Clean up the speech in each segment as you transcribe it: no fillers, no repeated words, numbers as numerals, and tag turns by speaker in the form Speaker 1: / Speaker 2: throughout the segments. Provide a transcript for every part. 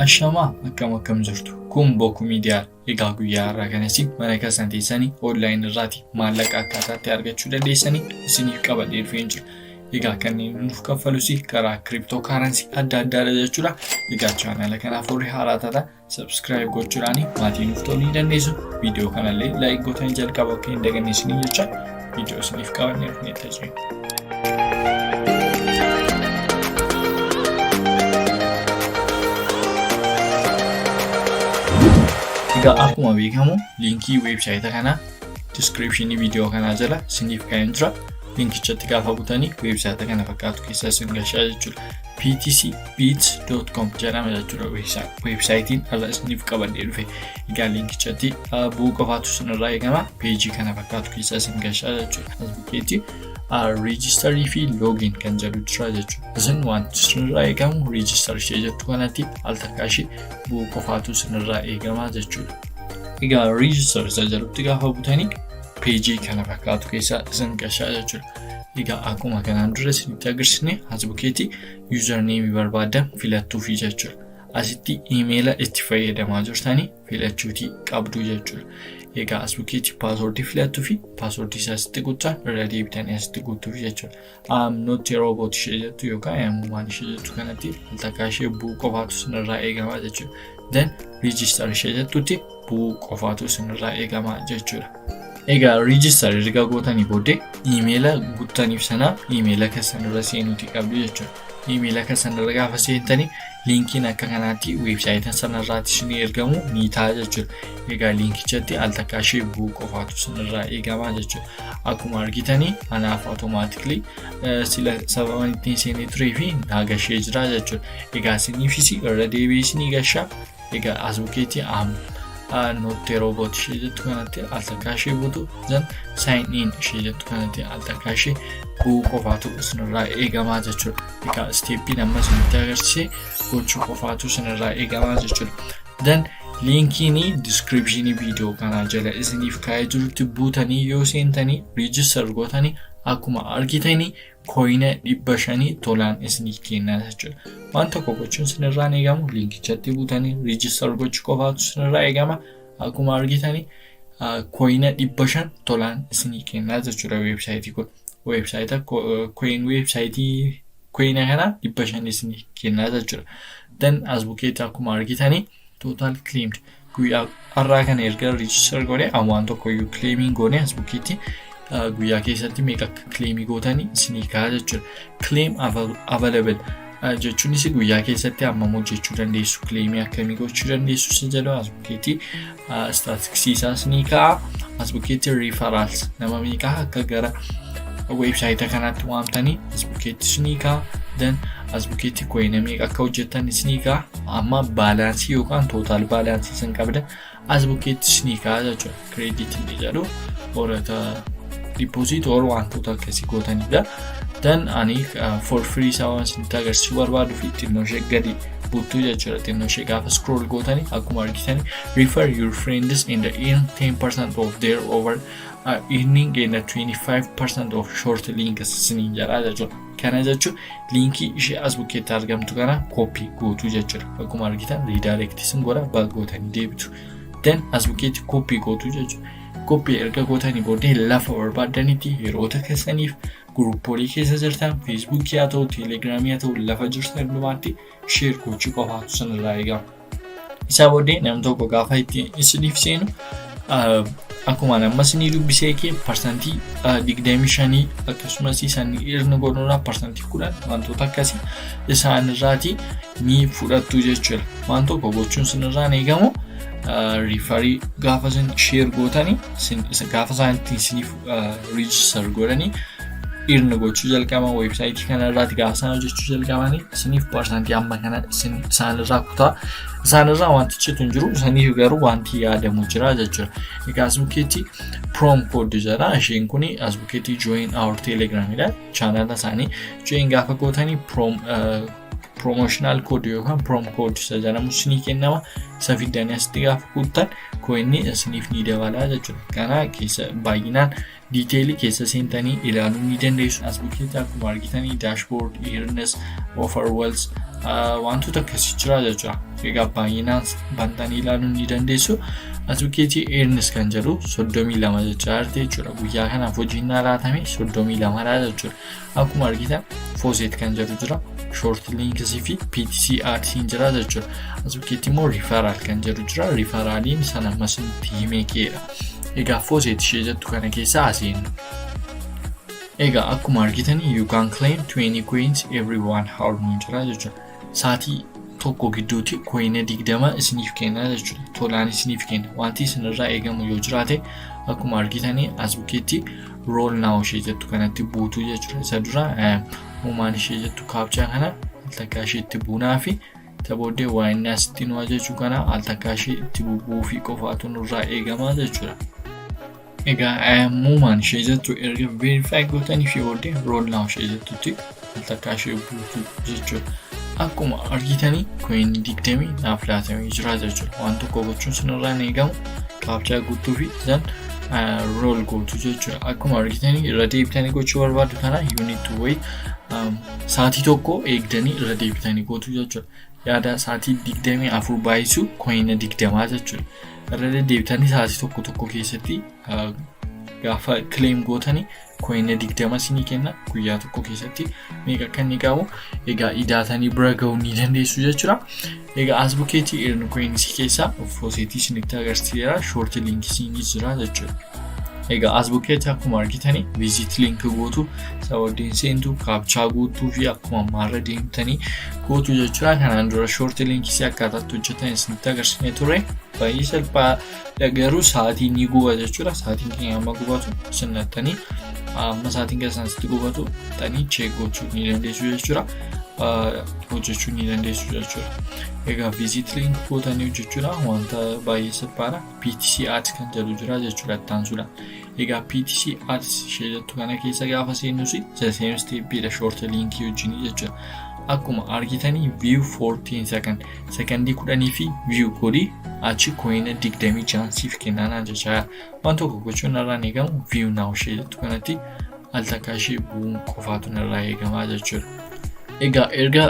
Speaker 1: Ashamaa, akkam akkam jirtu? Kun Boku Miidiyaa. Egaa guyyaa har'aa kanas mana keessan teessanii online irraati maallaqa akkaataa itti argachuu dandeessanii isiniif qabadhee dhufeen jira. Egaa kanneen nuuf kaffalus karaa crypto currency adda addaadha jechuudha. Egaa chaanala kanaaf warri haaraa taatan subscribe gochuudhaan maatii nuuf ta'uu ni dandeessu. Viidiyoo kanallee like gootanii jalqaba akka hin daganne isinii jecha viidiyoo isiniif qabannee dhufnee tajaajila. Egaa akkuma beekamu liinkii weebsaayita kanaa diskiripshinii viidiyoo kanaa jala isiniif kaa'een jira. Liinkichatti gaafa butanii weebsaayita kana fakkaatu keessa isin gashaa jechuudha. ptcbeats.com jedhama jechuudha weebsaayitiin har'a isiniif qabadhee dhufe. Egaa liinkichatti bu'uu qofaatu isinirraa eegama. Peejii kana fakkaatu keessa isin gashaa jechuudha. As bukkeetti register fi login kan jedhu jira jechuudha. Isin wanti isinirraa eegamu register ishee jettu kanatti al takkaa ishee bu'uu qofaatu isinirraa eegama jechuudha. Egaa register isa jedhutti gaafa butanii peejii kana fakkaatu keessa isin gashaa jechuudha. Egaa akkuma kanaan dura isinitti agarsiisne as bukkeetti username barbaaddan filattuufi jechuudha. Asitti iimeela itti fayyadamaa jirtanii filachuutii qabdu jechuudha. Egaa as bukkeetti paaswordii filattuu fi paaswordii isaa asitti guutaa irra deebitanii asitti guutuuf jechuudha. "I'm not a robot" ishee jettu yookaan "I'm human" ishee jettu kanatti al takkaa ishee bu'uu qofaatu isinirraa eegama jechuudha. Then register ishee jettutti bu'uu qofaatu isinirraa eegama jechuudha. Egaa register erga gootanii booddee iimeela guuttaniif sana iimeela keessan irra seenuutii qabdu jechuudha. Iimeela keessan irra gaafa seentanii liinkiin akka kanaatti weebsaayitii sanarraatti isinii ergamu ni ta'a jechuudha. Egaa liinkichatti al takkaa ishee bu'uu qofaatu isinirraa eegama jechuudha. Akkuma argitanii anaaf automatically sila sababa ittiin seenee turee fi naa gashee jira jechuudha. Egaa isiniifis irra deebi'ee isinii gashaa. Egaa as bukkeetti "I'm not a robot" ishee jettu kanatti al takkaa ishee buutu, then sign in ishee jettu kanatti al takkaa ishee bu'uu qofaatu isinirraa eegamaa jechuudha. Egaa isteeppiin amma isinitti agarsiise gochuu qofaatu isinirraa eegamaa jechuudha. Then liinkiin diskiripshinii viidiyoo kanaa jala isiniif kaa'ee jirutti buutanii yoo seentanii register gootanii akkuma argitanii kooyina 500 tolaan isiniif kennaa jechuudha. Waan tokko gochuun isinirraa eegamu liinkichatti buutanii register gochuu qofaatu isinirraa eegama. Akkuma argitanii kooyina 500 tolaan isinii kennaa jechuudha weebsaayitii kun. Weebsaayita kooyin weebsaayitii kooyina kana 500 isinii kennaa jechuudha. Then as bukkeetti akkuma argitanii total claimed guyyaa har'aa kana erga register godhe waan tokko iyyuu claiming goone as bukkeetti guyyaa keessatti meeqa akka claimii gootanii isinii ka'a jechuudha. Claim available jechuunis guyyaa keessatti hammam hojjechuu dandeessu, claimii akkamii gochuu dandeessu isa jedhu as bukkeetti istaatiksii isaa isinii ka'a. As bukkeetti referrals nama meeqaa akka gara weebsaayita kanaatti waamtanii as bukkeetti isinii ka'a. Then as bukkeetti kooyina meeqa akka hojjettan isinii ka'a. Amma baalaansii yookaan total baalaansii isin qabdan as bukkeetti isinii ka'a jechuudha. Kireeditii jedhu horata deposit or wantoota akkasii gootanidha. Then ani for free isaa waan isinitti agarsiisuu barbaaduu fi xinnoo ishee gadi buttuu jechuudha. Xinnoo ishee gaafa scroll gootanii akkuma argitanii refer your friends and earn 10% of their over earning and 25% of short links isiniin jedha jechuudha. Kana jechuun liinkii ishee as bukkeetti argamtu kana kooppii gootuu jechuudha. Akkuma argitan redirect isin godha, back gootanii deebitu. Then as bukkeetti kooppii gootuu jechuudha. Kooppii erga gootanii booddee lafa barbaaddanitti yeroota keessaniif guruppoolee keessa jirtan, feesbuukii haa ta'u, teelegiraamii haa ta'u, lafa jirtan hundumaatti share gochuu qofaatu isinirraa eegama. Isaa booddee namni tokko gaafa itti isiniif seenu akkuma amma isinii dubbisee kee 25% akkasumas isaan earn godhuudhaaf 10% wantoota akkasii isaanirraati ni fudhattu jechuudha. Waan tokko gochuun isinirraa eegamu referii gaafa isin share gootanii, gaafa isaan ittiin isiniif register godhanii earn gochuu jalqaban, weebsaayitii kanarraati gaafa isaan hojjechuu jalqabanii isiniif parsantii amma kana isaanirraa kutaa. Isaanirraa wanti citu hin jiru, isaniif garuu wanti yaadamu jira jechuudha. Egaa as bukkeetti promo code jedha. Isheen kuni as bukkeetti join our telegramidha. Chaanala isaanii join gaafa gootanii promotional code yookaan promo code isa jedhamu isinii kennama. Isa fiddanii asitti gaafa guuttan kooyinni isiniif ni dabala jechuudha. Kana keessa baay'inaan Detailii keessa seentanii ilaaluu ni dandeessu. As bukkeetti akkuma argitanii dashboard, earnings, offer walls, wantoota akkasii jira jechuudha. Egaa baay'inaan bantanii ilaaluu ni dandeessu. As bukkeetti earnings kan jedhu 32 jechaa jirti jechuudha. Guyyaa kanaaf hojiin naa laatame 32dha jechuudha. Akkuma argitan faucet kan jedhu jira. Short linksii fi PTC adsiin jira jechuudha. As bukkeetti immoo referral kan jedhu jira. Referraliin sana ammas nutti himee ka'edha. Egaa faucet ishee jettu kana keessa aseennu. Egaa akkuma argitan you can claim 20 coins every one hour nuun jira jechuudha. Saatii tokko gidduutti coina 20 isiniif kenna jechuudha. Tolaan isiniif kenna. Wanti isinirraa eegamu yoo jiraate, akkuma argitanii as bukkeetti roll now ishee jettu kanatti buutuu jechuudha. Isa dura uumaan ishee jettu captcha kana al takkaa ishee itti buunaa fi isa booddee waa inni asitti nu ajaju kana al takkaa ishee itti bubbuu fi qofaatu nurraa eegamaa jechuudha. Egaa muumaan ishee jettu erga verify gootanii fi booddee roll now ishee jettutti al takkaa ishee buutuu jechuudha. Akkuma argitanii coinii 20 naaf laatamee jira jechuudha. Waan tokko gochuun sinirraa hin eegamu, captcha guutuu fi then roll gootu jechuudha. Akkuma argitanii irra deebitanii gochuu barbaadu kana you need to wait, sa'aatii tokko eegdanii irra deebitanii gootu jechuudha. Yaada sa'aatii 24 baay'isu coina 20 jechuudha. Irra deddeebitanii sa'aatii tokko tokko keessatti gaafa claim gootanii coina 20 isinii kenna. Guyyaa tokko keessatti meeqa akka inni qabu egaa idaatanii bira gahuu ni dandeessu jechuudha. Egaa as bukkeetii earn coinsii keessaa faucetii isinitti agarsiiseera, short linksiinis jira jechuudha. Egaa as bukkeetti akkuma argitanii visit link gootu, sababiin seentu captcha guutuu fi akkuma ammaarra deemtanii gootu jechuudha. Kanaan dura short linksii akkaataatti hojjetan isinitti agarsiisnee ture. Baay'ee salphaadha, garuu sa'aatii ni guba jechuudha. Sa'aatiin keenya amma gubatu sinnattanii amma sa'aatiin keessan sitti gubatu xanii check gochuu ni dandeessu jechuudha. Hojjechuu ni dandeessu jechuudha. Egaa visit link gootanii hojjechuudha wanta baay'ee salphaadha. PTC ads kan jedhu jira jechuudha ittaansuudha. Egaa PTC ads ishee jettu kana keessa gaafa seenus the same stepidha short linkii wajjinii jechuudha. Akkuma argitanii view 14 second, sekondii 10 fi view godhi, achi coina 26 siif kennaa jechaa. Waan tokko gochuun irraa eegamu view now ishee jettu kanatti al takkaa ishee bu'uun qofaatu irraa eegamaa jechuudha. Egaa erga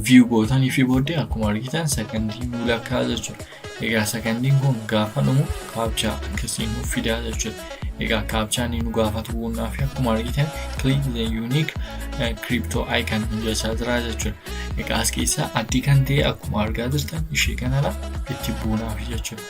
Speaker 1: view gootanii fi booddee akkuma argitan sekondii nuu lakkaa jechuudha. Egaa sekondiin kun gaafa dhumu captcha akkasiin nuuf fidaa jechuudha. Egaa captchaan nu gaafatu bu'uunaa fi akkuma argitan click the unique crypto icon jechaa jira jechuudha. Egaa as keessaa addii kan ta'e akkuma argaa jirtan ishee kanadha, itti buunaaf jechuudha.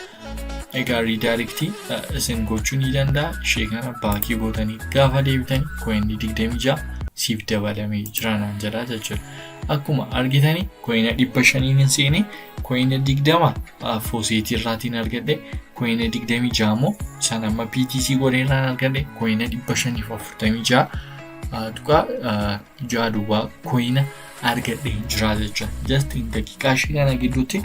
Speaker 1: Egaa redirectii isin gochuu ni danda'a. Ishee kana backii gootanii gaafa deebitanii coinii 26 siif dabalamee jira naan jedha jechuudha. Akkuma argitanii coina 500n hin seene, coina 20 faucetii irraatiin argadhe, coina 26 immoo isaan amma PTC godheerraan argadhe, coina 546.60 coina argadhe jira jechuudha. Just daqiiqaa ishee kana gidduutti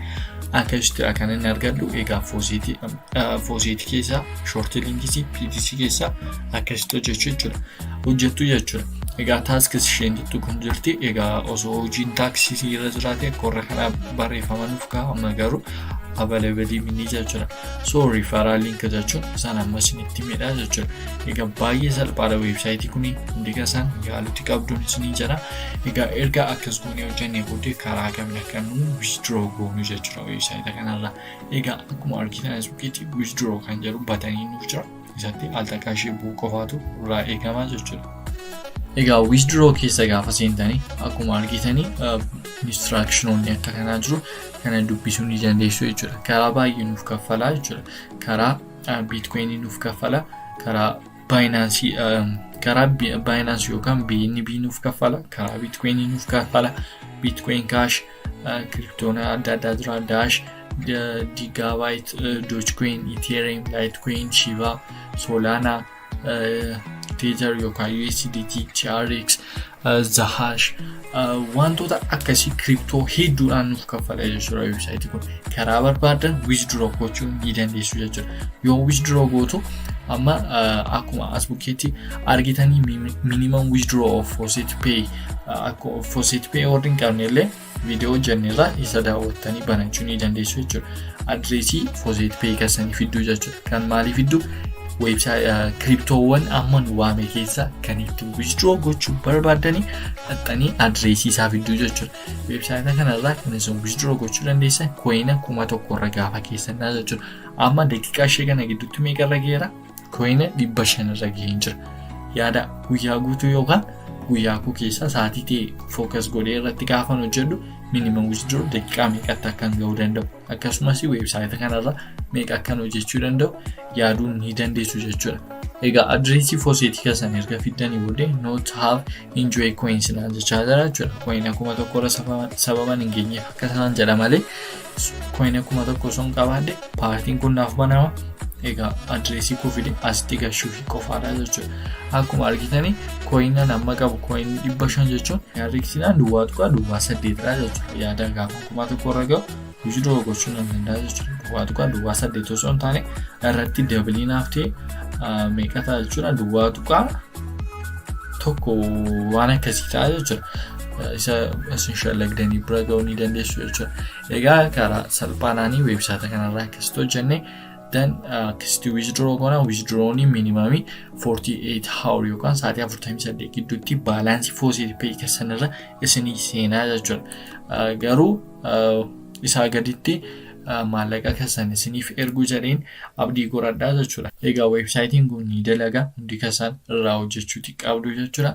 Speaker 1: akkasittidha kan inni argadhu. Egaa faucetii keessaa, short linksii, PTC keessaa akkasitti hojjechuu jechuudha. Hojjettu jechuudha. Egaa tasks isheen jettu kun jirti. Egaa osoo hojiin tasksii irra jiraate korra kana barreeffama nuuf ka'a, amma garuu available mini jechuudha. So referral link jechuun isaan amma isinitti himedha jechuudha. Egaa baay'ee salphaadha websiteii kuni, hundi keessan yaalutti qabduun isinii jedha. Egaa erga akkas goonee hojjennee booddee karaa kamiin akka nu withdraw goonu jechuudha websiteii kanarraa. Egaa akkuma argitan as bukkeetti withdraw kan jedhu buttonii nuuf jira. Isatti al takkaa ishee bu'uu qofaatu irraa eegamaa jechuudha. Egaa withdraw keessa gaafa seentanii akkuma argitanii instructionoonni akka kanaa jiru, kana dubbisuu ni dandeessu jechuudha. Karaa baay'ee nuuf kaffalaa jechuudha. Karaa Bitcoinii nuuf kaffala, karaa Binance yookaan BNB nuuf kaffala, karaa Bitcoinii nuuf kaffala, Bitcoin Cash, cryptoona adda addaa jira, Dash, Gigabyte, Dogecoin, Ethereum, Litecoin, Shiba, Solana, Tether yookaan USDT, TRX, Zahash, wantoota akkasii crypto hedduudhaan nuuf kaffala jechuudha websiteii kun. Karaa barbaadan withdraw gochuu ni dandeessu jechuudha. Yoo withdraw gootu amma akkuma as bukkeetti argitanii minimum withdraw of Faucet Pay, akkuma Faucet Pay warri hin qabne illee viidiyoo hojjenneerra, isa daawwattanii banachuu ni dandeessu jechuudha. Addressii Faucet Pay keessanii fidduu jechuudha. Kan maalii fidduu? Cryptoowwan amma nu waame keessaa kan itti withdraw gochuu barbaaddanii dhaxxanii addressii isaa fidduu jechuudha. Website kanarraa kan isin withdraw gochuu dandeessan coina 1000 irra gaafa keessannaa jechuudha. Amma daqiiqaa ishee kana gidduutti meeqarra geera? Coina 500 irra gaheen jira. Yaada guyyaa guutuu yookaan guyyaa koo keessaa sa'aatii ta'e focus godhee irratti gaafan hojjedhu minimum withdraw daqiiqaa meeqatti akkan gahuu danda'u, akkasumas website kanarra meeqa akkan hojjechuu danda'u yaaduu ni dandeessu jechuudha. Egaa addressii faucetii keessan erga fiddanii booddee "not have enjoy coins" naan jechaa jira jechuudha. Coina 1000 irra sababan hin geenyeef akka sanaan jedha malee coina 1000 osoo hin qabaadhe paartiin kun naaf banama. Egaa addressii koo fide asitti gashuufi qofaadha jechuudha. Akkuma argitanii coinan amma qabu coinni 500 jechuun herregsinaan 0.08dha jechuudha. Yaada gaafa 1000 irra gahu withdraw gochuu nan danda'a jechuudha. 0.08 osoo hin taane irratti dabalii naaf ta'e meeqa ta'a jechuudha? 0.1 waan akkasii ta'a jechuudha. Isa isin shallagdanii bira ga'uu ni dandeessu jechuudha. Egaa karaa salphaadhaanii website kanarraa akkasitti hojjennee, then akkasitti withdraw goona. Withdrawni minimumii 48 hour yookaan sa'aatii 48 gidduutti balancii FaucetPay keessan irra isinii seenaa jechuudha. Garuu isaa gaditti maallaqa keessan isiniif erguu jedheen abdii godhadhaa jechuudha. Egaa websiteiin kun ni dalaga, hundi keessan irraa hojjechuuti qabdu jechuudha.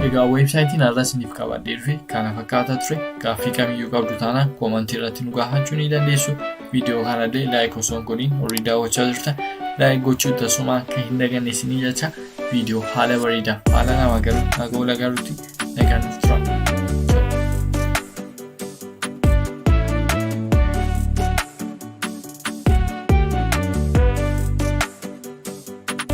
Speaker 1: Egaa websiteiin har'a isiniif qabadhee dhufe kana fakkaata ture. Gaaffii kamiyyuu qabdu taanaan commentii irratti nu gaafachuu ni dandeessu. Viidiyoo kanallee like osoo hin godhin horii daawwachaa jirtan like gochuu tasuma akka hin daganne isinii jecha, viidiyoo haala bareedaa haala nama galu nagaa galuutti nagaan nuuf tura.